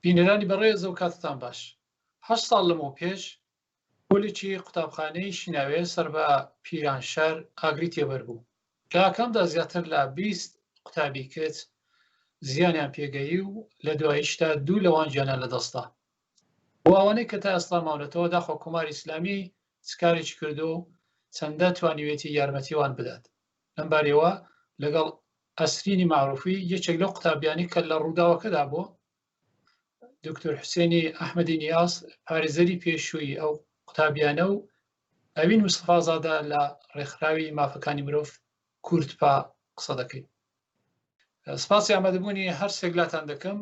بینەرانی بەڕێز و کاتتان باش. هەشت ساڵ لەمەو پێش پۆلێکی قوتابخانەی شیناوێ سەر بە پیرانشار ئاگری تێبەر بوو. لە ئاکامدا زیاتر لە 20 قوتابی کچ زیانیان پێگەیی و لە دواییشدا دوو لەوان گیانیان لەدەستدا. بۆ ئەوانەی کە تا ئێستا ماونەتەوە داخۆ کۆماری ئیسلامی چ کارێکی کردووە و چەندە توانیوێتی یارمەتی وان بدات. لەم بارەیەوە لەگەڵ ئەسرینی مەعروفی یەکێک لەو قوتابیانی کە لە ڕووداوەکەدا بوو دکتۆر حوسێنی ئەحمەدی نیاز پارێزەری پێشووی ئەو قوتابیانە و ئەوین مستەفازادە لە ڕێکخراوی مافەکانی مرۆڤ کوردپا قسە دەکەین. سپاسی ئامادەبوونی هەر سێک لاتان دەکەم.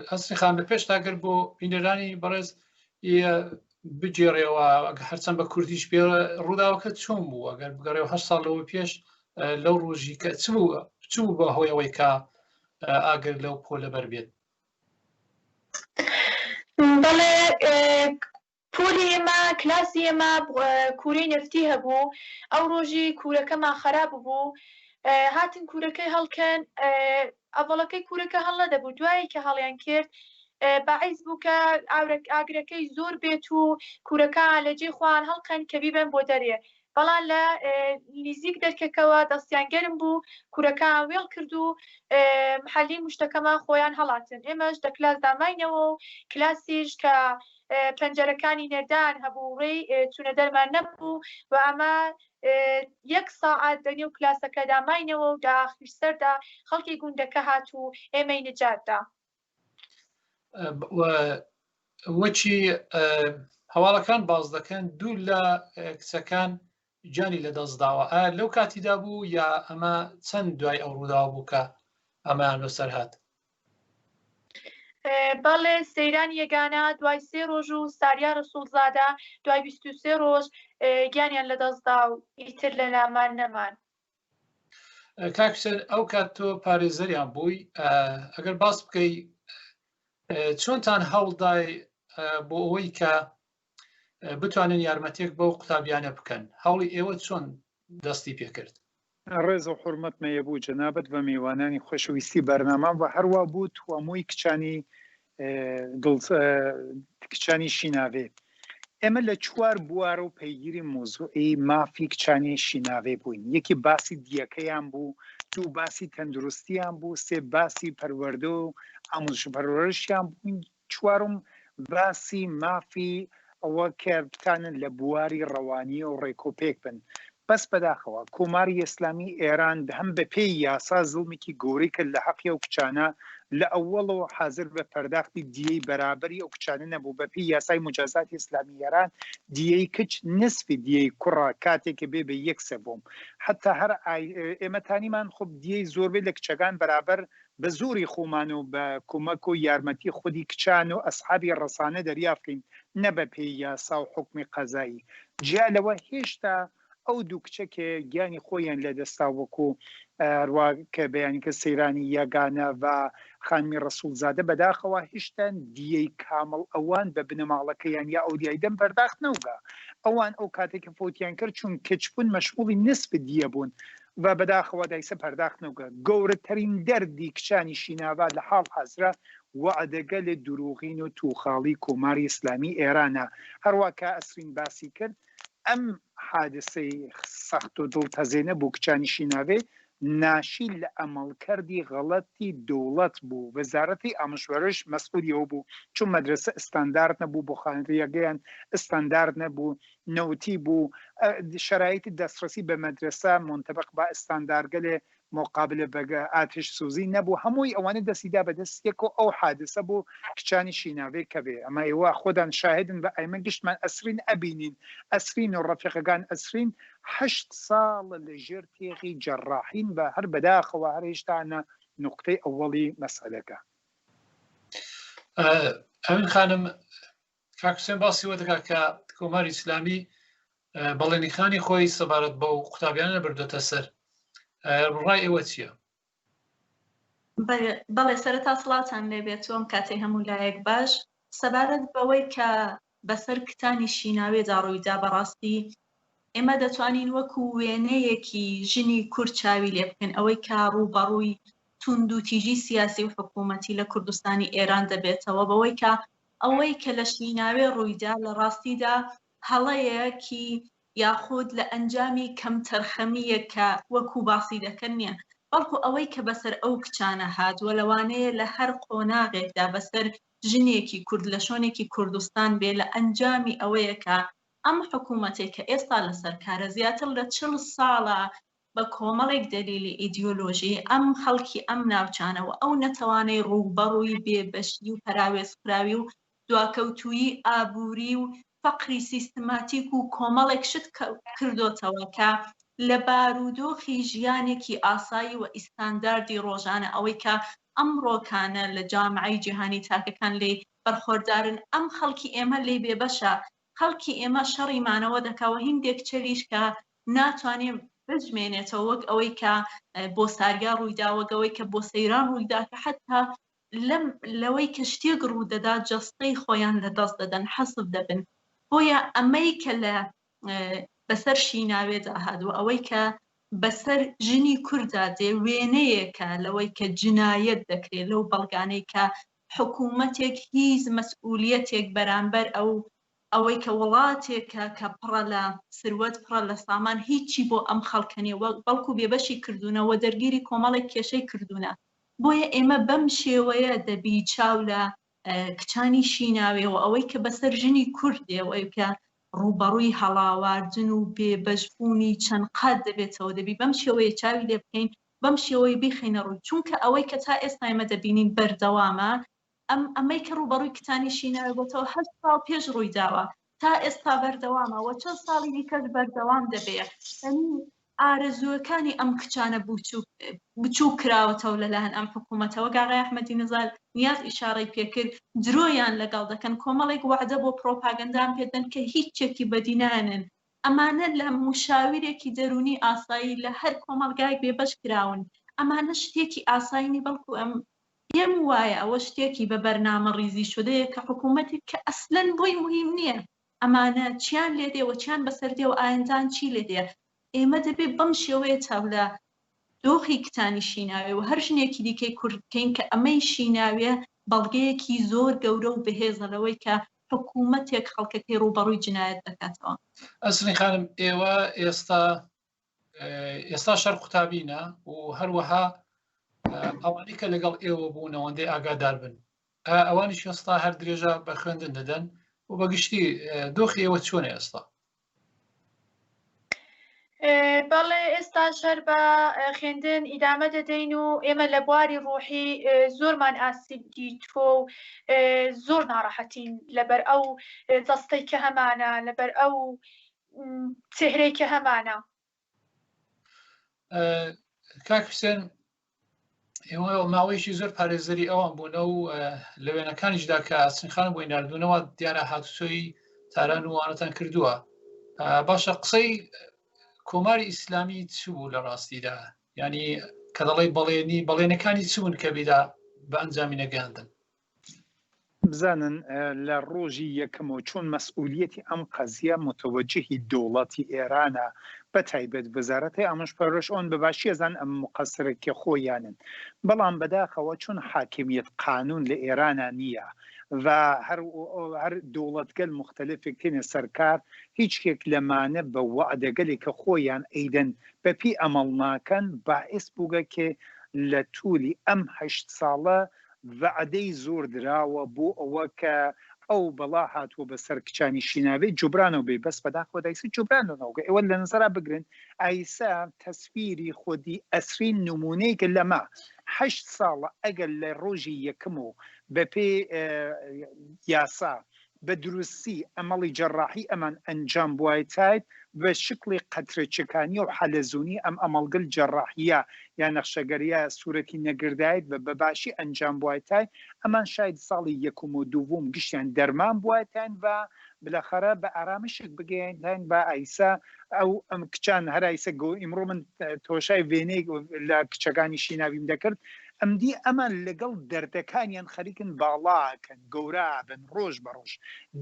ئەسری خان لە پێش تاگەر بۆ بینەرانی بەڕێز بگێڕێەوە هەرچەند بە کوردیش پێ ڕووداوەکە چۆن بوو ئەگەر بگەڕێەوە هە ساڵ لەوە پێش لەو ڕۆژی کە چ بوو چ بوو بە هۆی ئەوەی کە ئاگر لەو پۆلە بەر بێت؟ بەڵێ پۆلی ئێمە کلاسی ئێمە کوورەی نەفتی هەبوو ئەو ڕۆژی کوورەکەمان خەراپ بوو هاتن کوورەکەی هەڵکەن ئەڤەڵەکەی کوورەکە هەڵ نەدەبوو دوایی کە هەڵیان کرد باعیس بوو کە ئاگرەکەی زۆر بێت و کوورەکە لە جێی خۆیان هەڵکەن کە بیبەن بۆ دەرێ بەڵام لە نیزیک دەرکەکەوە دەستیان گەرم بوو کورەکان وێڵ کرد و محەلی مشتەکەمان خۆیان هەڵاتن ئێمەش دە کلاسدا ماینەوە و کلاسیش کە پەنجەرەکانی نەردان هەبوو ڕێی چوونە دەرمان نەبوو و ئەمە یەک ساعت لە نێو کلاسەکەدا ماینەوە و داخر سەردا خەڵکی گوندەکە هات و ئێمەی نجات دا. وەکی هەواڵەکان باز دەکەن دوو لە کچەکان گیانی لە دەستداوە ئایا لەو کاتیدا بوو یا ئەمە چەند دوای ئەو ڕووداوە بوو کە ئەمەیان بەسەر هات؟ بەڵێ سەیران یەگانە دوای سێ ڕۆژ و ساریا ڕسوڵزادە دوای 23 ڕۆژ گیانیان لەدەستدا و ئیتر لە لامان نەمان. کاک حوسێن ئەو کات تۆ پارێزەریان بووی ئەگەر باس بکەی چۆنتان هەوڵدای بۆ ئەوەی کە بتوانن یارمەتێک بەو قوتابیانە بکەن هەوڵی ئێوە چۆن دەستی پێکرد؟ ڕێز و حورمەتم هەیە بۆ جەنابت و میوانانی خۆشەویستی بەرنامە و هەروا بۆ توامۆی کچانی دڵ کچانی شیناوێ ئێمە لە چوار بوارە و پەیگیری مۆزوعی مافی کچانی شیناوێ بووین یەکی باسی دیەکەیان بوو دوو باسی تەندروستیان بوو سێ باسی پەروەردە و ئاموزش و پەروەرشیان بووین چوارم باسی مافی ئەوە کە بتانن لە بواری ڕەوانی و ڕێکوپێک بن بەس بەداخەوە کۆماری ئێسلامی ئێران هەم بە پێی یاسا زوڵمێکی گەورەی کرد لە حەقی ئەو کچانە لە ئەوەڵەوە حازر بە پەرداختی دیەی بەرابەری ئەو کچانە نەبوو بە پێی یاسای موجازاتی ئیسلامی ئێران دیەی کچ نسفی دیەی کوڕە کاتێک کە بێ بە یەک سێوم حتا هەر ئێمە تانیمان خۆ دیەی زۆربەی لە کچەکان بەرابەر بە زۆری خۆمان و بە کومەک و یارمەتی خودی کچان و ئەسحابی ڕەسانە دەریافکەین نە بە پێی یاسا و حوکمی قەزایی جیا لەوە هێشتا ئەو دوو کچە کە گیانی خۆیان لە دەستا وەکو هەروا کە بەیانی کە سەیرانی یەگانە و خانمی ڕەسوڵ زادە بەداخەوە هیشتان دیەی کامڵ ئەوان بە بنەماڵەکەیان یا ئەولیای دەم پەرداخت نەوگە ئەوان ئەو کاتێک کە فەوتیان کرد چون کچ بوون مەشموڵی نسف دیە بوون و بەداخەوە دایسە پەرداخت نەوگە گەورەترین دەردی کچانی شیناڤا لە حاڵ حازرا وەعدەگەل دروغین و توخاڵی کۆماری ئیسلامی ئێرانە هەروا کە ئەسرین باسی کرد ئەم حادسەی سەخت و دڵتەزێنە بۆ کچانی شیناڤێ ناشی لە ئەمەڵکەردی غەڵەتی دەوڵەت بوو وەزارەتی ئاموزش مەسئولی ئەوە بوو چون مەدرەسە ئستاندارد نەبوو بۆخانریەگەیان ئستاندارد نەبوو نەوتی بوو شەرایتی دەستڕەسی بە مەدرەسە مونتەبق با ئستاندارگەلێ مقابلە بە ئاتش سوزی نەبوو هەمووی ئەوانە دەستی دا بە دەست یەک و ئەو حادسە بوو کچانی شیناوێ کەوێ ئەمە ئێوە خۆدان شاهدن بە ئایمە گشتمان ئەسرین ئەبینین ئەسرین و ڕەفیقەکان ئەسرین هەشت ساڵە لە ژێر تێغی جەڕاحین بە هەر بەداخەوە هەر هێشتانە نوقتەی ئەوەڵی مەسئەلەکە. ئەمین خانم کاک حوسێن باسی وە دەکات کە کۆماری ئیسلامی بەڵێنیخانی خۆی سەبارەت بەو قوتابیانە نەبردۆتە سەر ڕای ئێوە چییە؟ بەڵێ سەرەتا سڵاوتان لێبێت ئەم کاتەی هەموو لایەک باش سەبارەت بەوەی کە بەسەر کتانی شیناوێدا ڕوویدا بەڕاستی ئێمە دەتوانین وەکو وێنەیەکی ژنی کورد چاوی لێ بکەین ئەوەی کە ڕووبەڕووی. توندوتیژی سیاسی و حکوومەتی لە کوردستانی ئێران دەبێتەوە بەوەی کە ئەوەی کە لە شیناوێ ڕوویدا لە ڕاستیدا هەڵەیەکی یاخود لە ئەنجامی کەمتەرخەمییەک کە وەکوو باسی دەکەن نییە، بەڵکو ئەوەی کە بەسەر ئەو کچانە هات و لەوانەیە لە هەر قۆناغێکدا بەسەر ژنێکی کورد لە شۆنێکی کوردستان بێ لە ئەنجامی ئەوەیە کە ئەم حکوومەتەی کە ئێستا لەسەر کارە زیاتر لە چل ساڵە بە کۆمەڵێک دەلیلی ئیدیۆلۆژی ئەم خەڵکی ئەم ناوچانە و ئەو نەتەوانەی ڕووبەڕووی بێبەشی و پەراوێزخراوی و دواکەوتوویی ئابووری و فەقری سیستماتیک و کۆمەڵێک شت کردۆتەوە کە لە بارودۆخی ژیانێکی ئاسایی و ئیستانداردی ڕۆژانە ئەوەی کە ئەمڕۆکانە لە جامعەی جیهانی تاکەکان لێی بەرخۆردارن ئەم خەڵکی ئێمە لێی بێبەشە خەڵکی ئێمە شەڕی مانەوە دەکا و هیندێک چەلیش کە ناتوانێ بجمێنێتەوە وەک ئەوەی کە بۆ ساریا ڕوویدا وەک ئەوەی کە بۆ سەیران ڕوویدا کە حەتا لەم لەوەی کە شتێک ڕوو دەدا جەستەی خۆیان لە دەست دەدەن حەسف دەبن بۆیە ئەمەی کە لە بەسەر شیناوێدا هات و ئەوەی کە بەسەر ژنی کوردا دێ وێنەیەکە لەوەی کە جنایەت دەکرێت لەو بەڵگانەی کە حکوومەتێک هیچ مەسئولیەتێک بەرامبەر ئەو ئەوەی کە وڵاتێکە کە پڕە لە سروەت پڕە لە سامان هیچی بۆ ئەم خەڵکە نیە بەڵکو بێبەشی کردوونە و دەرگیری کۆمەڵێک کێشەی کردوونە بۆیە ئێمە بەم شێوەیە دەبی چاو لە کچانی شیناوێ و ئەوەی کە بەسەر ژنی کورد دێ و ئەوی کە ڕووبەڕووی هەڵاواردن و بێبەشبوونی چەند قات دەبێتەوە دەبی بەم شێوەیە چاوی لێ بکەین بەم شێوەیە بیخەینە ڕوو چونکە ئەوەی کە تا ئێستا ئێمە دەبینین بەردەوامە ئەم ئەمەی کە ڕووبەڕووی کچانی شیناوێ بۆتەوە هەشت ساڵ پێش ڕووی داوە تا ئێستا بەردەوامە و چەند ساڵی دیکەش بەردەوام دەبێ یعنی ئارەزووەکانی ئەم کچانە بچووک کراوەتەوە لەلایەن ئەم حکوومەتەوە گاغای ئەحمەدی نەژاد نیاز ئیشارەی پێکرد درۆیان لەگەڵ دەکەن کۆمەڵێک وەعدە بۆ پرۆپاگەندان پێدەن کە هیچ چێکی بەدی نایەنن ئەمانە لە مشاویرێکی دەروونی ئاسایی لە هەر کۆمەڵگایەک بێبەش کراون ئەمانە شتێکی ئاسایی نی بەڵکو ئەم پێم وایە ئەوە شتێکی بە بەرنامە ڕیزی شدەیە کە حکوومەتێک کە ئەسلەن بۆی مهم نییە ئەمانە چیان لێ دێ و چیان بەسەر دێ و ئایندان چی لێ دێ ئێمە دەبێ بەم شێوەیە چاو لە دۆخی کچانی شیناوێ و هەر ژنێکی دیکەی کورد بکەین کە ئەمەی شیناوێ بەڵگەیەکی زۆر گەورە و بەهێزە لەوەی کە حکوومەتێک خەڵکەکەی ڕووبەڕووی جنایەت دەکاتەوە. ئەسرین خانم ئێوە ئێستا ئێستا شەر قوتابینە و هەروەها ئەوانەی کە لەگەڵ ئێوە بوون ئەوەندەی ئاگادار بن ئەوانیش ئێستا هەر درێژە بە خوێندن دەدەن و بەگشتی دۆخی ئێوە چۆنە ئێستا؟ بەڵێ ئێستا شەر بە خوێندن ئیدامە دەدەین و ئێمە لە بواری ڕۆحی زۆرمان ئاسیب دیتوە و زۆر ناڕەحەتین لەبەر ئەو جەستەی کە هەمانە لەبەر ئەو چهرەی کە هەمانە. کاک حوسێن ئێوە ماوەیەکی زۆر پارێزەری ئەوان بوونە و لە وێنەکانیشدا کە ئاسنخان بۆی نردوونەوە دیارە هاتوچۆی تاران و وانەتان کردووە باشە قسەی کۆماری ئیسلامی چ بوو لە ڕاستیدا ینی کە دەڵی بەڵێنی بەڵێنەکانی چ بوون کە بیدا بە ئەنجامی نەگەاندن بزانن لە ڕۆژی یەکەمەوە چۆن مەسئولیەتی ئەم قەزیە متوجهی دەوڵەتی ئێرانە بە تایبەت وەزارەتی ئاموش پەروەرش ئەوان بە باشی ئەزان ئەم مقەسرە کێ خۆیانن بەڵام بەداخەوە چون حاکمیەت قانون لە ئێرانا نییە و هەر هەر دەوڵەتگەل مختلفێک تێنە سەرکار هیچ یەک لەمانە بە وەعدەگەلێک کە خۆیان ئەیدەن بە پی ئەمەڵ ناکەن باعس بووگە کێ لە تولی ئەم هەشت ساڵە ڤەعدەی زۆر دراوە بۆ ئەوە کە ئەو بەڵا هاتووە بە سەر کچانی شیناوێ جوبرانەو بێ بەس بەداخەوە دایسە جوبرانەوە نەوگە ئێوە لە نەزەرا بگرن ئایسە تەسویری خۆدی ئەسرین نمونەیەکە لەمە هەشت ساڵە ئەگەر لە ڕۆژی یەکم و بە پێ یاسا بە دروستی ئەمەڵی جەڕاحی ئەمان ئەنجام بوایتایت بە شکڵی قەترە چکانی و حەلەزونی ئەم ئەمەڵگل جەڕاحیە یا نەخشەگەریە سورەتی نەگردایت بە بە باشی ئەنجام بوایتای ئەمان شاید ساڵی یەکم و دووم گشتیان دەرمان بوایتاین و بلەخەرە بە ئارامشێک بگەیەنتاین بە ئایسا ئەو ئەم کچان هەر ئایسە گۆ ئیمڕۆ من تۆشای وێنەیەک لە کچەکانی شیناویم دەکرد. ئەمدی ئەمان لەگەڵ دەردەکانیان خەریکن باڵاکەن گەورابن ڕۆژ بە ڕۆژ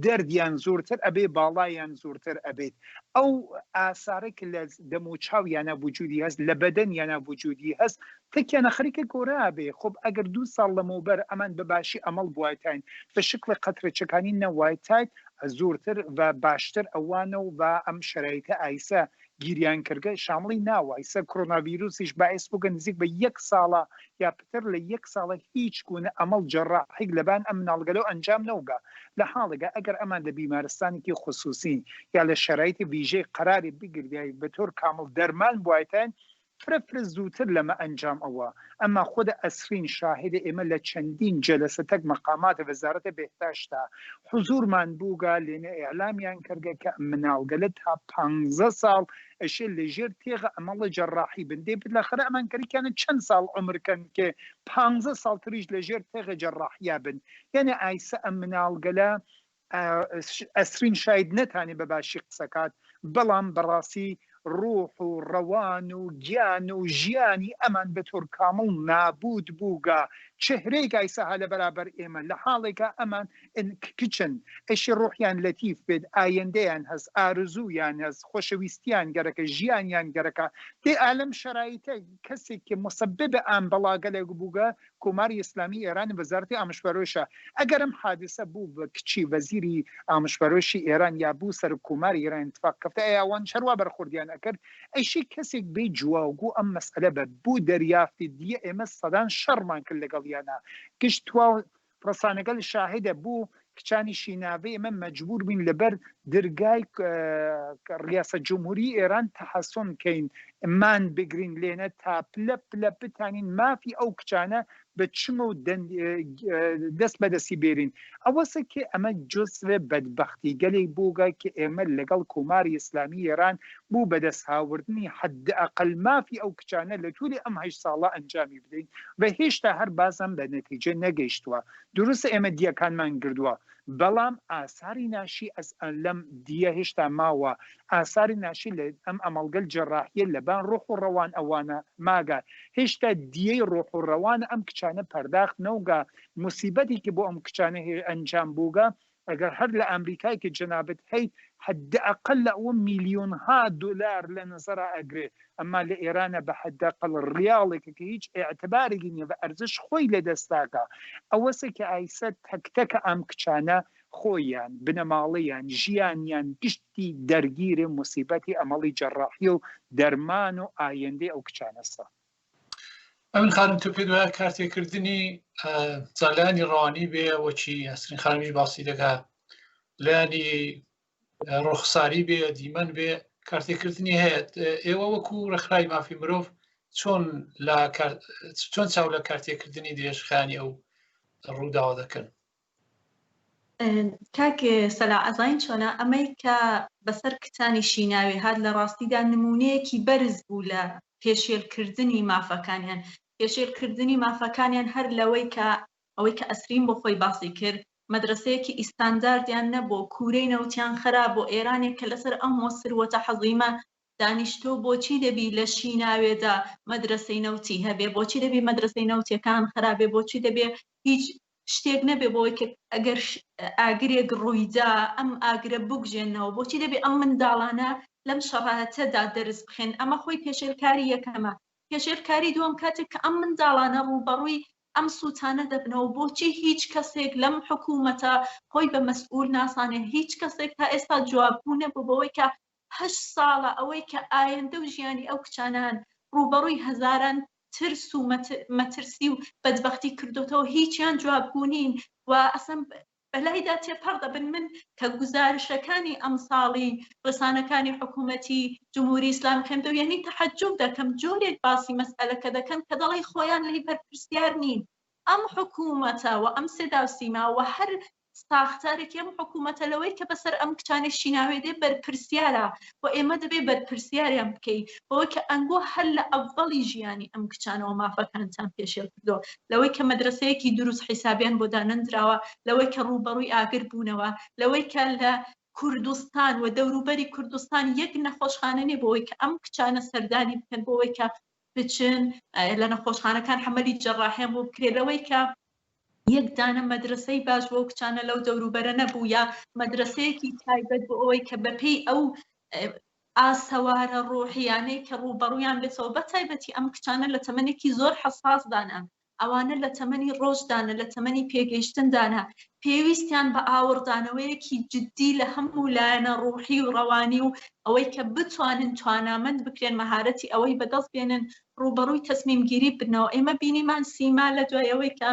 دەردیان زۆرتر ئەبێ باڵایان زۆرتر ئەبێت ئەو ئاسارە کە لە دەموچاویانە وجودی هەست لە بەدەنیانە وجودی هەست تەکیانە خەریکە گۆرابێ خۆب ئەگەر دوو ساڵ لەمەوبەر ئەمان بە باشی ئەمەڵ بوایتاین بە شکڵی قەترەچەکانی نەوایتایت زۆرتر و باشتر ئەوانە و ئەم شەرایتە ئایسە گیریان کردگە شامڵی ناوە ئیسە کرۆنا ڤیروسیش باعس بووگە نزیک بە یەک ساڵە یا پتر لە یەک ساڵە هیچ گونە ئەمەڵ جەراحیگ لەبان ئەم مناڵگەلەو ئەنجام نەوگە لە حاڵێگا ئەگەر ئەمان لە بیمارستانێکی خسوسی یا لە شەرایت ویژەی قەراری بگردیای بە تۆر کامڵ دەرمان بوایتاین فرە فرە زووتر لەمە ئەنجام ئەوە ئەما خود ئەسرین شاهدە ئێمە لە چەندین جەلەسە تەک مەقامات وەزارەت بێهداشتا حزورمان بووگە لێنە ئیعلامیان کردگە کە مناڵگەلە تا پانزە ساڵ ئەشێ لە ژێر تێغە ئەمەڵە جەراحی بن دێ بالاخرە ئەمان کەریکانە چەند ساڵ عومر کەن کێ پانزە ساڵ تریش لە ژێر تێغە جەراحیا بن یەنێ ئایسە ئەم مناڵگەلە ئەسرین شاید نەتانێ بە باشی قسەکات بەڵام بەڕاستی ڕوح و ڕەوان و گیان و ژیانی ئەمان بە تۆر کامڵ نابوود بووگە چهرەی گایسە ها لە بەرابەر ئێمە لە حاڵێکا ئەمان کچن ئەشی ڕوحیان لەتیف بێت ئایندەیان هەس ئارزوویان هەس خۆشەویستیان گەرەکە ژیانیان گەرەکە دێ ئالەم شەرایتە کەسێک کە مسبب ئام بەڵاگەلێک بووگە کۆماری ئیسلامی ئێران وەزارەتی ئاموش پەروەرشە ئەگەر ئەم حادیسە بوو بە کچی وەزیری ئاموش پەروەرشی ئێران یا بوو سەرک کۆماری ئێران اتفاق کەفتە ئەی ئەوان چەروا بەرخوردیان ئەکرد ئەیشی کەسێک بێ جواوگو ئەم مەسئلە بە بوو دەریافتی دیە ئێمە سەدان شەڕمان کرد لەگەڵیانا گشت تواو ڕسانەگەل شاهدە بوو کچانی شیناڤی ئێمە مەجبور بووین لەبەر درگای ڕیاسەت جمهوری ئێران تەحەسون کەین مان بگرین لێنە تا پلە پلە بتانین مافی ئەو کچانە بە چمە و دەست بەدەستی بێرین ئەوەسە کە ئەمە جزء بەدبەختی گەلێک بووگە کە ئێمە لەگەڵ کۆماری ئیسلامی ئێران بوو بەدەست هاوردنی حداقل مافی ئەو کچانە لە تولی ئەم هەشت ساڵە ئەنجامی بدەین و هێشتا هەر بازم بە نەتیجە نەگەیشتووە دروستە ئێمە دیەکانمان گردووە بەڵام ئاساری ناشی ئەز لەم دیە هێشتا ماوە ئاساری ناشی لە ئەم ئەمەڵگەل جەراحیە لەبان ڕۆح و ڕەوان ئەوانە ماگە هێشتا دیەی ڕۆح و ڕەوان ئەم کچانە پەرداخت نەوگە موسیبەتێکی بۆ ئەم کچانە ئەنجام بووگە ئەگەر هەر لە ئەمریکای کە جەنابت هەیت حداقل لە ئەوە میلیۆنها دۆلار لە نەزەرا ئەگرێ ئەما لە ئێرانە بە حداقل ڕیاڵێکە کە هیچ ئیعتبارێکی نیە بە ئەرزش خۆی لە دەستاکا ئەوەسە کە ئایسە تەک تەکە ئەم کچانە خۆیان بنەماڵەیان ژیانیان گشتی دەرگیرێ موسیبەتی ئەمەڵی جەڕاحی و دەرمان و ئایندەی ئەو کچانەسە. ئەمن خانم تۆ پێت وایە کارتێکردنی زالانی ڕەوانی بێ وەچی ئەسرین خانمیش باسی دەکا لایەنی ڕۆخساری بێ دیمەن بێ کارتێکردنی هەیە ئێوە وەکو ڕێکخراوی مافی مرۆڤ چۆن لە چۆن چاو لە کارتێکردنی درێژخانی ئەو ڕووداوە دەکەن کاک سەلا ئەزانین چۆنە ئەمەی کە بەسەر کچانی شیناوی هات لە ڕاستیدا نمونەیەکی بەرز بوو لە پێشێلکردنی مافەکانیان پێشێلکردنی مافەکانیان هەر لەوەی کە ئەوەی کە ئەسرین بۆ خۆی باسی کرد مەدرەسەیەکی ئیستانداردیان نەبوو کوورەی نەوتیان خراپ بۆ ئێرانێک کە لەسەر ئەم سروەتە حەزیمە دانیشتوو بۆچی دەبی لە شیناوێدا مەدرەسەی نەوتی هەبێ بۆچی دەبی مەدرەسەی نەوتیەکان خرابێ بۆچی دەبێ هیچ شتێک نەبێ بۆی کە ئەگەر ئاگرێک ڕوویدا ئەم ئاگرە بگوژێنەوە بۆچی دەبێ ئەم منداڵانە لەم شەڕاتەدا دەرس بخێن ئەمە خۆی پێشێلکاری یەکەمە پێشێلکاری دووەم کاتێک کە ئەم منداڵانە ڕووبەڕووی ئەم سووتانە دەبنەوە بۆچی هیچ کەسێک لەم حکوومەتە خۆی بە مەسئول ناسانێ هیچ کەسێک تا ئێستا جوابگوو نەبوو بەوەی کە هەشت ساڵە ئەوەی کە ئایندە و ژیانی ئەو کچانان ڕووبەڕووی هەزاران ترس و مەترسی و بەدبەختی کردۆتەوە هیچیان جوابگو نین و ئەسەن بەلایدا تێپەڕ دەبن من کە گوزارشەکانی ئەمساڵی ڕسانەکانی حکوومەتی جمهوری ئیسلامی خوێندەوە یعنی تەحەجوب دەکەم جۆرێک باسی مەسئلەکە دەکەن کە دەڵێی خۆیان لێی بەرپرسیار نین ئەم حکوومەتە و ئەم سەدا و سیما و هەر ساختارێکی ئەم حکوومەتە لەوەی کە بەسەر ئەم کچانەی شیناوێ دێ بەرپرسیارە و ئێمە دەبێ بەرپرسیاریان بکەین بەوەی کە ئەنگۆ هەر لە ئەوەڵی ژیانی ئەم کچانەوە مافەکانتان پێشێل کردووە لەوەی کە مەدرەسەیەکی دروست حیسابیان بۆ دانەندراوە لەوەی کە ڕووبەڕووی ئاگر بوونەوە لەوەی کە لە کوردستان و دەوروبەری کوردستان یەک نەخۆشخانە نیە بۆ ئەوەی کە ئەم کچانە سەردانی بکەن بۆ ئەوەی کە. بچن لە نەخۆشخانەکان عەمەلی جەڕاحیان بۆ بکرێت لەوەی کە یەک دانە مەدرەسەی باش بۆ کچانە لەو دەوروبەرە نەبوو یا مەدرەسەیەکی تایبەت بۆ ئەوەی کە بەپێی ئەو ئاسەوارە ڕۆحیانەی کە ڕووبەڕوویان بێتەوە بە تایبەتی ئەم کچانە لە تەمەنێکی زۆر حەساسدانە ئەوانە لە تەمەنی ڕۆژدانە لە تەمەنی پێگەیشتندانە پێویستیان بە ئاوڕدانەوەیەکی جددی لە هەموو لایەنە ڕوحی و ڕەوانی و ئەوەی کە بتوانن توانامەند بکرێن مەهارەتی ئەوەی بەدەست بێنن ڕووبەڕووی تەسمیمگیری بنەوە ئێمە بینیمان سیما لە دوای ئەوەی کە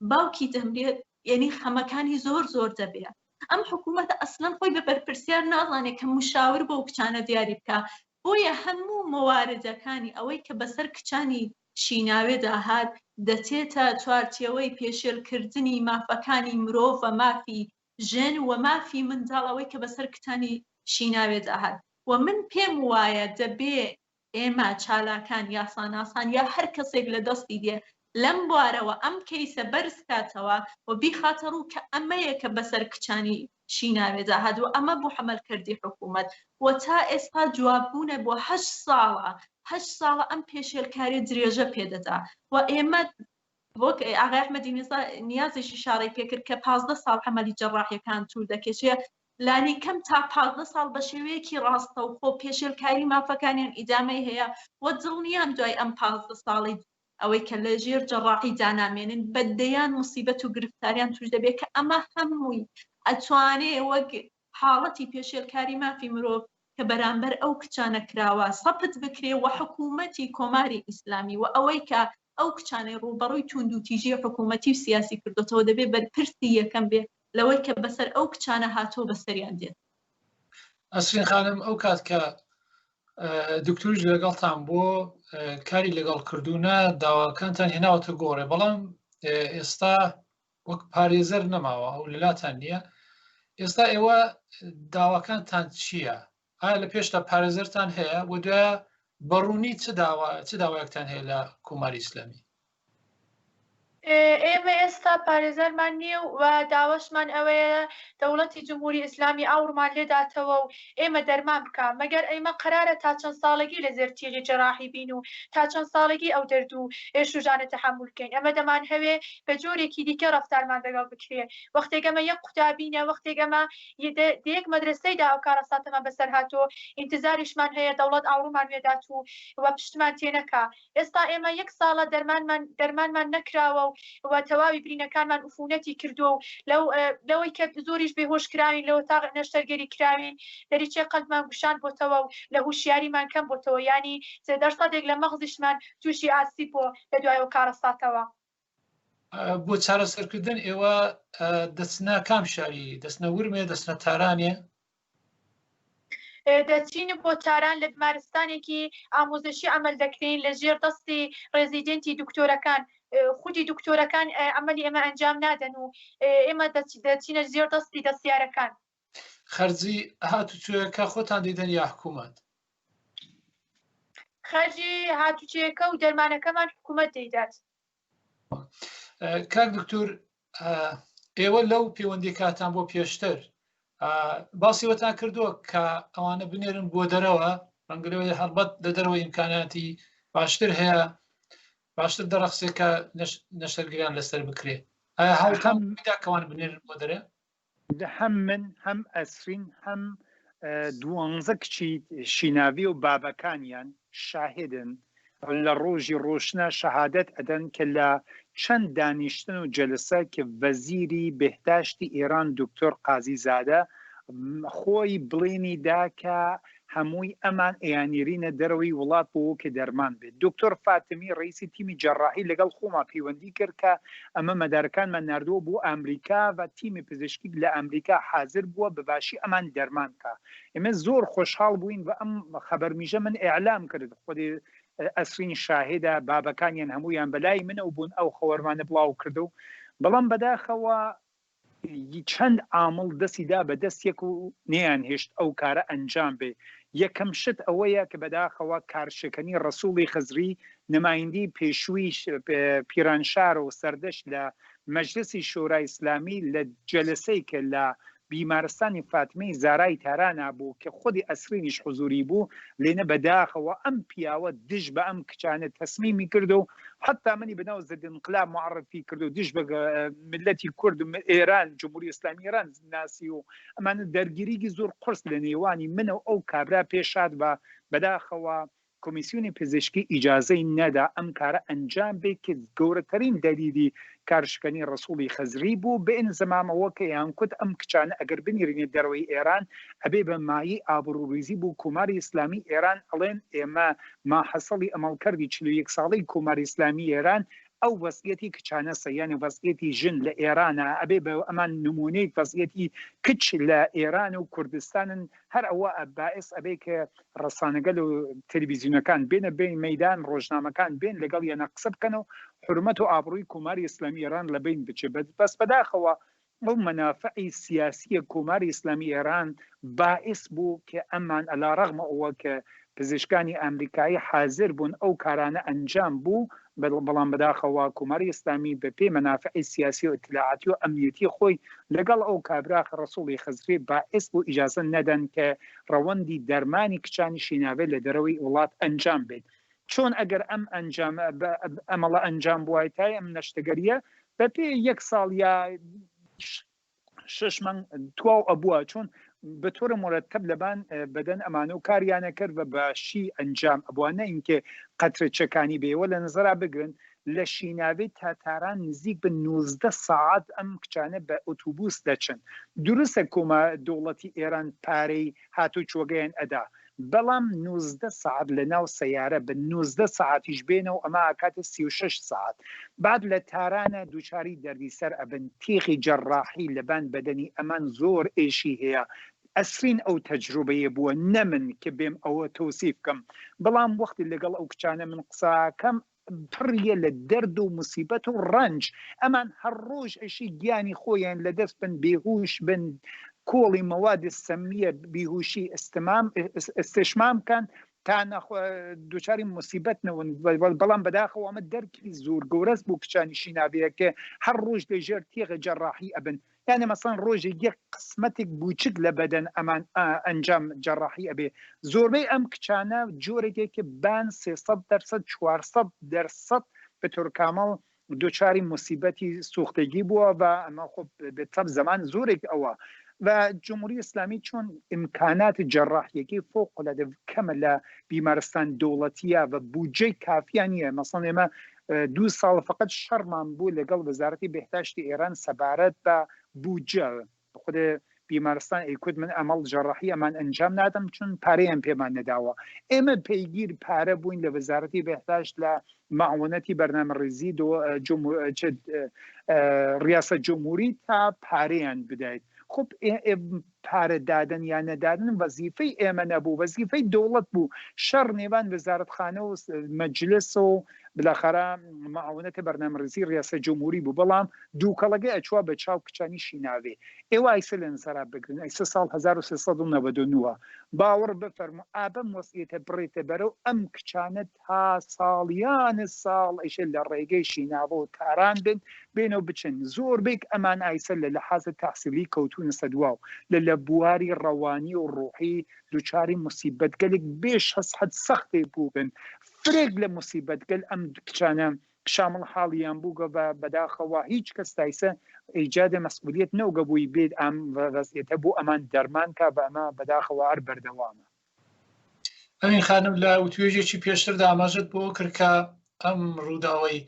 باوکی دەمرێت یعنی خەمەکانی زۆر زۆر دەبێ ئەم حکوومەتە ئەسلەن خۆی بە بەرپرسیار نازانێت کە مشاور بۆ کچانە دیاری بکە بۆیە هەموو مواردەکانی ئەوەی کە بەسەر کچانی شیناوێدا هات دەچێتە چوارچێوەی پێشێلکردنی مافەکانی مرۆڤ و مافی ژن و مافی منداڵ ئەوەی کە بەسەر کچانی شیناوێدا هات و من پێم وایە دەبێ ئێمە چالاکان، یاساناسان یا هەر کەسێک لە دەستی دێ لەم بوارەوە ئەم کەیسە بەرز کاتەوە و بیخاتە ڕوو کە ئەمەیە کە بەسەر کچانی شیناوێدا هات و ئەمە بوو عەمەلکردی حکوومەت و تا ئێستا جوابگوونە بۆ هەشت ساڵە هەشت ساڵە ئەم پێشێلکاریە درێژە پێ دەدا و ئێمە وەک ئاغای ئەحمەدی نیازیش ئیشارەی پێکرد کە 15 ساڵ عەمەلی جەڕاحیەکان توول دەکێشێ لانی کەم تا 15 ساڵ بە شێوەیەکی ڕاستەوخۆ پێشێلکاری مافەکانیان ئیدامەی هەیە و دڵنیام دوای ئەم 15 ساڵی ئەوەی کە لە ژێر جەڕاحی دانامێنن بە دەیان موسیبەت و گرفتاریان توش دەبێت کە ئەمە هەمووی ئەتوانێ وەک حاڵەتی پێشێلکاری مافی مرۆڤ کە بەرامبەر ئەو کچانە کراوە سەپت بکرێ و حکوومەتی کۆماری ئیسلامی و ئەوەی کە ئەو کچانەی ڕووبەڕووی تووندوتیژی حکوومەتی و سیاسی کردۆتەوە دەبێ بەرپرسی یەکەم بێ لەوەی کە بەسەر ئەو کچانە هاتووە بەسەریان دێت. ئەسرین خانم ئەو کات کە دکتۆریش لەگەڵتان بۆ کاری لەگەڵ کردوونە داواکانتان هێناوەتە گۆڕێ بەڵام ئێستا وەک پارێزەر نەماوە ئەو لەلاتان نییە ئێستا ئێوە داواکانتان چییە؟ ئایا لە پێشتا پارێزەرتان هەیە و دوایە بەڕوونی چ داوا چ داوایەکتان هەیە لە کۆماری ئیسلامی؟ ئێمە ئێستا پارێزەرمان نییە و داواشمان ئەوەیە دەوڵەتی جمهوری ئیسلامی ئاوڕمان لێداتەوە و ئێمە دەرمان بکا مەگەر ئێمە قەرارە تا چەند ساڵێگی لە زێر تیغی جەراحی بین و تا چەند ساڵێگی ئەو دەرد و ئێش و ژانە تەحەمول کەین ئەمە دەمانهەوێ بە جۆرێکی دیکە ڕەفتارمان دەگەڵ بکرێ وەختێک ئەمە یەک قوتابینە وەختێک ئەمە دە یەک مەدرەسەیدا ئەو کارەساتەمان بەسەر هاتۆ ئینتزاریشمان هەیە دەوڵەت ئاوڕومان وێدات و و پشتمان تێنەکا ئێستا ئێمە یەک ساڵە دەرمانمان دەرمانمان نەکراوە و و تەواوی برینەکانمان ئوفونەتی کردووە و لەو لەوەی کە زۆریش بێهۆش کراوین لە ئۆتاق نەشتەرگەری کراوین دەریچەی قەلبمان گوشان بۆتەوە و لە هوشیاریمان کەم بۆتەوە یانی دەرسەدێک لە مەغزیشمان تووشی ئاسیب بۆ لە دوای ئەو کارەساتەوە. بۆ چارەسەرکردن ئێوە دەچنە کام شاری دەچنە ورمێ دەچنە تارانێ؟ دەچین بۆ تاران لە بیمارستانێکی ئاموزشی عەمەل دەکرێین لە ژێر دەستی ڕێزیدێنتی دکتۆرەکان خودی دکتۆرەکان عەمەلی ئێمە ئەنجام نادەن و ئێمە دەچینە ژێر دەستی دەستیارەکان. خەرجی هاتوچۆیەکە خۆتان دەیدەن یا حکوومەت؟ خەرجی هاتوچۆیەکە و دەرمانەکەمان حکوومەت دەیدات. کاک دکتور ئێوە لەو پەیوەندی کاتان بۆ پێشتر باسی وەتان کردووە کە ئەوانە بنێرن بۆ دەرەوە ڕەنگرەوەی هەڵبەت لە دەرەوە ئیمکاناتی باشتر هەیە باشتر دەڕەخسێ کە نەشتەرگریان لەسەر بکرێ ئایا هەوڵتان کەوان بنێرن بۆ دەرێ هەم من هەم ئەسرین هەم دوانزە کچی شیناوی و بابەکانیان شاهدن لە ڕۆژی ڕۆشنە شەهادەت ئەدەن کە لە چەند دانیشتن و جەلسە کە وەزیری بێهداشتی ئێران دکتۆر قازی زادە خۆی بڵێنی دا کە هەمووی ئەمان ئەیانیرینە دەرەوەی وڵات بۆ کە دەرمان بێت دکتۆر فاتمی ڕئیسی تیمی جەراحی لەگەڵ خۆما پەیوەندی کرد کە ئەمە مەدارەکانمان ناردووە بۆ ئامریکا و تیمی پزیشکی لە ئامریکا حازر بووە بە باشی ئەمان دەرمان کا ئێمە زۆر خۆشحاڵ بووین بە ئەم خەبەرمیژە من ئیعلام کرد خودی ئەسرین شاهدە بابەکانیان هەموویان بەلای منەوە بوون ئەو خەوەرمانە بڵاو کردو بەڵام بەداخەوە چەند عامڵ دەستی دا بە دەست یەک و نەیان هێشت ئەو کارە ئەنجام بێ یەکەم شت ئەوەیە کە بەداخەوە کارشەکەنی ڕەسوڵی خزری نمایندی پێشووی پیرانشار و سەردەشت لە مەجلسی شورای ئیسلامی لە جەلسەی کە لە. بیمارستانی فاتمەی زارای تارانا بوو کە خودی ئەسرینیش حزوری بوو لێنە بەداخەوە ئەم پیاوە دژ بە ئەم کچانە تەسمیمی کرد و حتا منی بەناو ضد انقلاب معرفی کرد و دژ بە ملەتی کورد و ئێران جمهوری ئیسلامی ئێران ناسی و ئەمانە دەرگیریی زۆر قورس لە نێوانی من و ئەو کابرا پێشات بە بەداخەوە کۆمیسیۆنی پزیشکی ئیجازەی نەدا ئەم کارە ئەنجام بێ کە گەورەترین دەلیلی کارشکەنی ڕەسوڵی خەزری بوو بە ئینزمامەوە کە ئەیان کوت ئەم کچانە ئەگەر بنیرینە دەرەوەی ئێران ئەبێ بە مایەی ئابڕوڕیزی بۆ کۆماری ئیسلامی ئێران ئەڵێن ئێمە ماحەسەڵی ئەمەڵکەردی 41 ساڵەی کۆماری ئیسلامی ئێران ئەو وەزعیەتی کچانەسە یانی وەزعیەتی ژن لە ئێرانە ئەبێ بە ئەمان نمونەی وەزعیەتی کچ لە ئێران و کوردستانن هەر ئەوە بائس ئەبێ کە ڕەسانەگەل و تەلەڤیزیونەکان بێنە بین مەیدان ڕۆژنامەکان بێن لەگەڵ یانە قسە بکەن و حورمەت و ئابڕووی کۆماری ئیسلامی ئێران لە بین بچێ بەس بەداخەوە ئەو مەنافعی سیاسیە کۆماری ئیسلامی ئێران بائس بوو کە ئەمان علی رغم ئەوە کە پزیشکانی ئامریکایی حازر بوون ئەو کارانە ئەنجام بوو بەڵام بەداخەوە کۆماری ئیسلامی بە پێی مەنافعی سیاسی و ئیتلاعاتی و ئەمنیەتی خۆی لەگەڵ ئەو کابرا ڕەسوڵی خزری بائس بوو ئیجازە نەدەن کە ڕەوەندی دەرمانی کچانی شیناوێ لە دەرەوەی وڵات ئەنجام بێت چۆن ئەگەر ئەم ئەنجام ئەمەڵە ئەنجام بوایتای ئەم نەشتەگەریە بە پێی یەک ساڵ یا شش مانگ تواو ئەبووە چۆن بە تۆرە مرتب لەبان بەدەن ئەمانە و کاریانە کرد بە باشی ئەنجام ئەبووە نە ئینکێ قەترە چەکانی بێوە لە نظرا بگرن لە شیناوی تا تاران نزیک بە 19 ساعت ئەم کچانە بە ئۆتوبوس دەچن دروستە کۆما دەوڵەتی ئێران پارەی هاتوچۆگەیان ئەدا بەڵام 19 سەعات لە ناو سەیارە بن 19 سەعاتیش بێنەوە ئەمە ئەکاتە 36 سەعات بعد لە تارانە دووچاری دەردیسەر ئەبن تیغی جەڕاحی لەبان بەدەنی ئەمان زۆر ئێشی هەیە ئەسرین ئەو تەجروبەیە بووە نەمن کە بێم ئەوە تەوسیف بکەم بەڵام وەختی لەگەڵ ئەو کچانە من قسەکەم پڕیە لە دەرد و موسیبەت و ڕەنج ئەمان هەر ڕۆژ ئەشی گیانی خۆیان لە دەست بن بێهوش بن کۆڵی مەواد سەمیە بیهوشی استمام استشمام کەن تا دوچاری موسیبەت نەون بەڵام بەداخەوە ئەمە دەرکی زۆر گەورەس بوو کچانی شیناوەیە کە هەر ڕۆژ لە ژێر تێغە جەڕاحی ئەبن یانێ مەسەڵەن ڕۆژێک یەک قسمەتێک بووچک لە بەدەن ئەمان ئەنجام جەڕاحی ئەبێ زۆربەی ئەم کچانە جۆرێکێک بان 300 دەرسەد 400 دەرسەد بە تۆرکامەڵ دوچاری موسیبەتی سوختگی بووە و ئەمە خۆ بە تەب زەمان زۆرێک ئەوە و جمهوری ئیسلامی چۆن ئیمکانات جەڕاحیەکەی فوق العادە کەمە لە بیمارستان دەوڵەتیە و بودجەی کافیان نییە مەسەڵەن ئێمە دوو ساڵ فقط شەڕمان بوو لەگەڵ وەزارەتی بێهداشتی ئێران سەبارەت بە بودجە خودێ بیمارستان ئەیکوت من ئەمەڵ جەڕاحی ئەمان ئەنجام نادەم چون پارەیان پێمان نەداوە ئێمە پەیگیر پارە بووین لە وەزارەتی بێهداشت لە معاونەتی بەرنامەڕیزی ڕیاسە جمهوری تا پارەیان بدایت خب پارە دادن یا نەدادن وەزیفەی ئێمە نەبوو وەزیفەی دەوڵەت بوو شەڕ نێوان وەزارەتخانە و مەجلس و بالاخرە معاونەتە بەرنامەڕیزی ڕیاسە جمهوری بوو بەڵام دووکەڵەکەی ئەچوە بە چاو کچانی شیناوێ ئێوە ئایسە لە نزەرا بگرن ئەیسە ساڵ 1399 باوەڕ بفەرموو ئابەم وەزعیەتە بڕێتە بەرەو ئەم کچانە تا ساڵیان ساڵ ئەیشە لە ڕێگەی شیناوە و تاران بن بێنەوە بچن زۆربەی ئەمان ئایسە لە لەحازە تەحسیلی کەوتوونەسە دواو لە لە بواری ڕەوانی و ڕوحی دوچاری موسیبەتگەلێک بێ شەسحەت سەختێ بووبن فرێک لە موسیبەتگەل ئەم کچانە شامڵ حاڵیان بووگە بە بەداخەوە هیچ کەس تایسە ئیجاد مەسئولیەت نەوگە بووی بێت ئەم وەزعیەتە بۆ ئەمان دەرمان کا بە ئەمە بەداخەوە هەر بەردەوامە. ئەمین خانم لە وتوێژێکی پێشتردا ئاماژەت بۆ کرد کە ئەم ڕووداوەی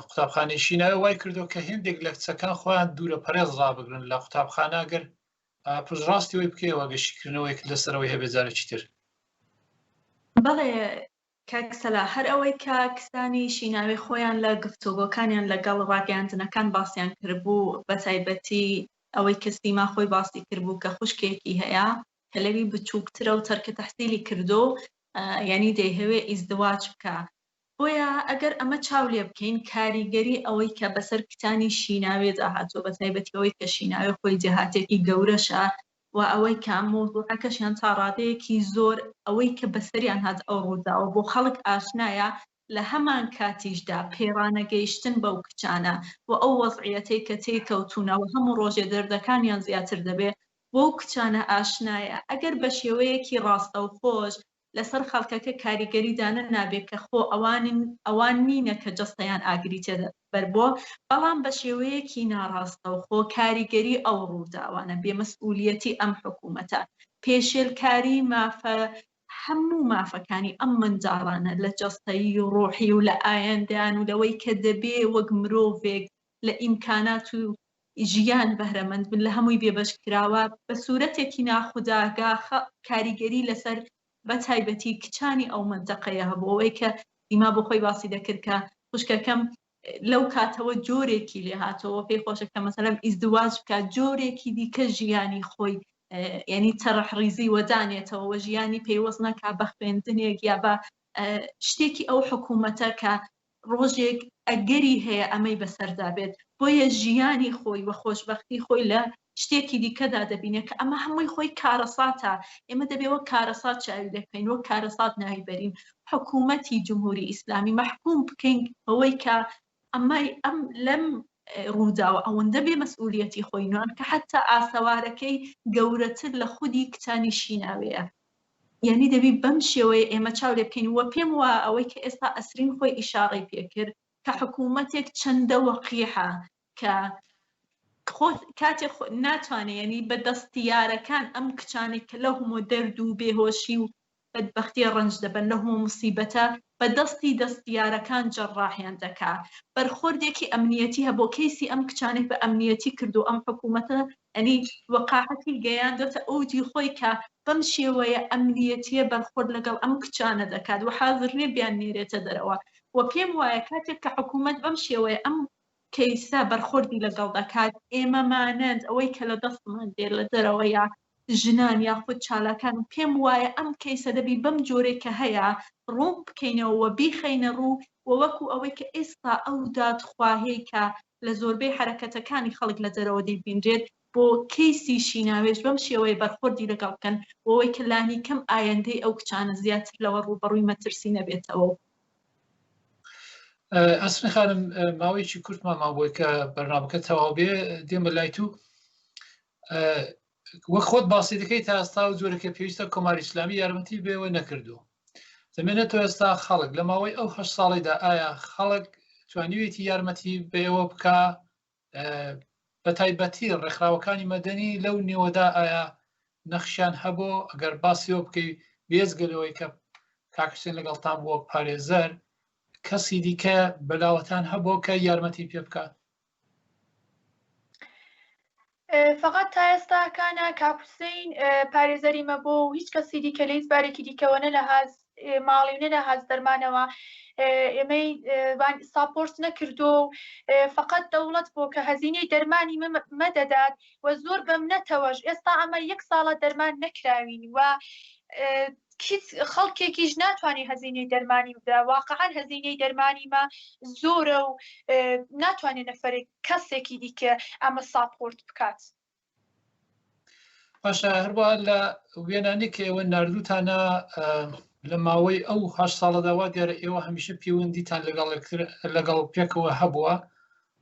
قوتابخانەی شیناوی وای کردو کە هێندێک لە کچەکان خۆیان دوورە پەرێز ڕابگرن لە قوتابخانە گەر پشتڕاستی وی بکەیەوە گەشیکردنەوەیەک لەسەرەوەی هەبێ جارێکی تر. بەڵێ کاک سەلاح هەر ئەوەی کە کسانی شیناوی خۆیان لە گفتۆگۆکانیان لەگەڵ ڕاگەیاندنەکان باسیان کردبوو بەتایبەتی ئەوەی کە سیما خۆی باسی کردبوو کە خوشکێکی هەیە کە لەوی بچووکترە و تەرکە تەحسیلی کردو یعنی دەیهەوێ ئیزدواج بکە بۆیە ئەگەر ئەمە چاو لێ بکەین کاریگەری ئەوەی کە بەسەر کچانی شیناوێدا هاتووە بە تایبەتی ئەوەی کە شیناوێ خۆی دێهاتێکی گەورەشە و ئەوەی کە مەوزوعەکەشیان تا ڕادەیەکی زۆر ئەوەی کە بەسەریان هات ئەو ڕووداوە بۆ خەڵک ئاشنایە. لە هەمان کاتیشدا پێڕانەگەیشتن بەو کچانە و ئەو وەزعیەتەی کە تێی کەوتوونە و هەموو ڕۆژێ دەردەکانیان زیاتر دەبێ بەو کچانە ئاشنایە ئەگەر بە شێوەیەکی ڕاستەوخۆش لەسەر خەڵکەکە کاریگەری دانەنابێ کە خۆ ئەوانن ئەوان نینە کە جەستەیان ئاگری تێ بەربووە بەڵام بە شێوەیەکی ناڕاستەوخۆ کاریگەری ئەو ڕووداوانە بێ مەسئولیەتی ئەم حکوومەتە پێشێلکاری مافە هەموو مافەکانی ئەم منداڵانە لە جەستەیی و ڕۆحی و لە ئایندەیان و لەوەی کە دەبێ وەک مرۆڤێک لە ئیمکانات و ژیان بەهرەمەند بن لە هەمووی بێبەش کراوە بە سوورەتێکی ناخوداگا کاریگەری لەسەر بە تایبەتی کچانی ئەو مەنتەقەیە هەبوو ئەوەی کە دیما بۆ خۆی باسی دەکرد کە خوشکەکەم لەو کاتەوە جۆرێکی لێ هاتەوە پێی خۆشە کە مەسەلەن ئیزدواج بکات جۆرێکی دیکە ژیانی خۆی یعنی تەڕح ڕیزی وەدانێتەوە و ژیانی پەیوەست نەکا بە خوێندنێک یا بە شتێکی ئەو حکوومەتە کە ڕۆژێک ئەگەری هەیە ئەمەی بەسەردا بێت بۆیە ژیانی خۆی و خۆشببختی خۆی لە شتێکی دیکەدا دەبینێت کە ئەمە هەمووی خۆی کارەساتە ئێمە دەبێ وەک کارەسات چاوی لێ بکەین وەک کارەسات ناوی بەرین حکوومەتی جمهوری ئیسلامی مەحکوم بکەین بەوەی کە ئەمەی ئەم لەم ڕووداوە ئەوەندە بێ مەسئولیەتی خۆی نوان کە حتا ئاسەوارەکەی گەورەتر لە خودی کچانی شیناوەیە یعنی دەبی بەم شێوەیە ئێمە چاو لێ بکەین و پێم وا ئەوەی کە ئێستا ئەسرین خۆی ئیشاڕەی پێکرد کە حکوومەتێک چەندە وەقیحە کە خۆ کاتێ ناتوانێ یعنی بە دەستیارەکان ئەم کچانەی کە لەو هەموو دەرد و بێهۆشی و بەدبەختی ڕەنج دەبەن لەو هەموو موسیبەتە بە دەستی دەستیارەکان جەڕاحیان دەکا بەرخۆردێکی ئەمنیەتی هەبوو کەیسی ئەم کچانەی بە ئەمنیەتی کردو ئەم حکوومەتە ئەنی وەقاحەتی گەیاندۆتە ئەوجی خۆی کە بەم شێوەیە ئەمنیەتیە بەرخۆرد لەگەڵ ئەم کچانە دەکات و حازر نیە بیان نێرێتە دەرەوە و پێم وایە کاتێک کە حکوومەت بەم شێوەیە ئەم کەیسە بەرخۆردی لەگەڵ دەکات، ئێمە مانەند ئەوەی کە لە دەستمان دێت لە دەرەوە یا ژنان یاخود چالاکان و پێم وایە ئەم کەیسە دەبی بەم جۆرەی کە هەیە ڕوون بکەینەوە و بیخەینە ڕوو و وەکو ئەوەی کە ئێستا ئەو دادخواهیەی کە لە زۆربەی حەرەکەتەکانی خەڵک لە دەرەوە دەیبینرێت بۆ کەیسی شیناوێش بەم شێوەیە بەرخۆردی لەگەڵ بکەن بۆ ئەوەی کە لانیکەم ئایەندەی ئەو کچانە زیاتر لەوە ڕووبەڕووی مەترسی نەبێتەوە و ئەسرین خانم ماوەیەکی کورتمان مابووی کە بەرنامەکە تەواو بێ دێمە لای تو وەک خۆت باسی دەکەی تا ئێستا و جۆرەکە پێویستە کۆماری ئیسلامی یارمەتی بێوە نەکردو دەمێنێتەوە ئێستا خەڵک لە ماوەی ئەو هە ساڵیدا ئایا خەڵک توانیوێتی یارمەتی بێوە بکە بە تایبەتی ڕێکخراوەکانی مەدەنی لەو نێوەدا ئایا نەخشیان هەبوو ئەگەر باسیەوە بکەی بێزگە لەوەی کە کاک حوسێن لەگەڵتان بووە پارێزەر کەسی دیکە بەلاوەتان هەبوو کە یارمەتی پێ بکات فقط تا ئێستا کانە کاک حوسین پارێزەری مە بۆ و هیچ کەسی دیکە لە هیچ بارێکی دیکەوە نە لە هاز ماڵی و نە لە هاز دەرمانەوە ئێمەی ساپۆرت نەکردو و فقط دەوڵەت بۆ کە هەزینەی دەرمانی مەدەدات و زۆر بەمنەتەوەش ئێستا ئەمە یەک ساڵە دەرمان نەکراوین و هیچ خەڵکێکیش ناتوانێت هەزینەی دەرمانی بدا واقعا هەزینەی دەرمانی مە زۆرە و ناتوانێت نەفرێک کەسێکی دیکە ئەمە ساپۆرت بکات. باشە هەروە لە وێنانی کە ئێوە نردوتانە لە ماوەی ئەو هە ساڵەدا وا دیارە ئێوە هەمیشە پەیوەندیتان لەگەڵ لەگەڵ پێکەوە هەبووە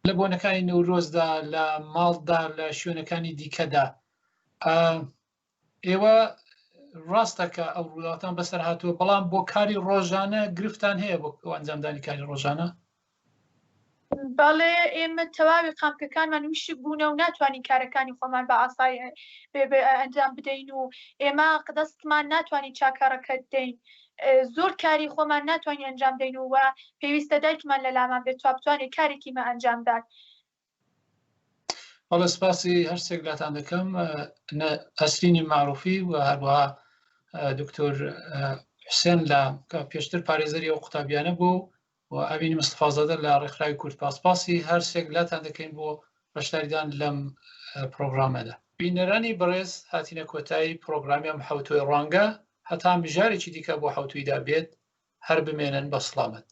لە بۆنەکانی نەورۆزدا لە ماڵدا لە شوێنەکانی دیکەدا ئێوە ڕاستە کە ئەو ڕووداوتان بەسەر هاتووە بەڵام بۆ کاری ڕۆژانە گرفتان هەیە بۆ ئەنجامدانی کاری ڕۆژانە بەڵێ ئێمە تەواوی قامکەکانمان وشک بوونە و ناتوانین کارەکانی خۆمان بە ئاسایی ئەنجام بدەین و ئێمە دەستمان ناتوانین چاکەڕەکە دەین زۆر کاری خۆمان ناتوانین ئەنجام دەین و پێویستە دایکمان لە لامان بێت توابتوانێت کارێکی مە ئەنجامدات بەڵێ سپاسی هەر سێک لاتان دەکەم ئەسرینی معروفی و هەروەها دکتۆر حوسێن لە کە پێشتر پارێزەری ئەو قوتابیانە بوو و ئەوینی مستەفازادە لە ڕێکخراوی کوردپا سپاسی هەر سێک لاتان دەکەین بۆ بەشداریدان لەم پرۆگرامەدا. بینەرانی بەڕێز هاتینە کۆتایی پرۆگرامی ئەم حەوتووی ڕوانگە هەتا مژارێکی دیکە بۆ حەوتوویدا بێت هەر بمێنن بە سڵامەت.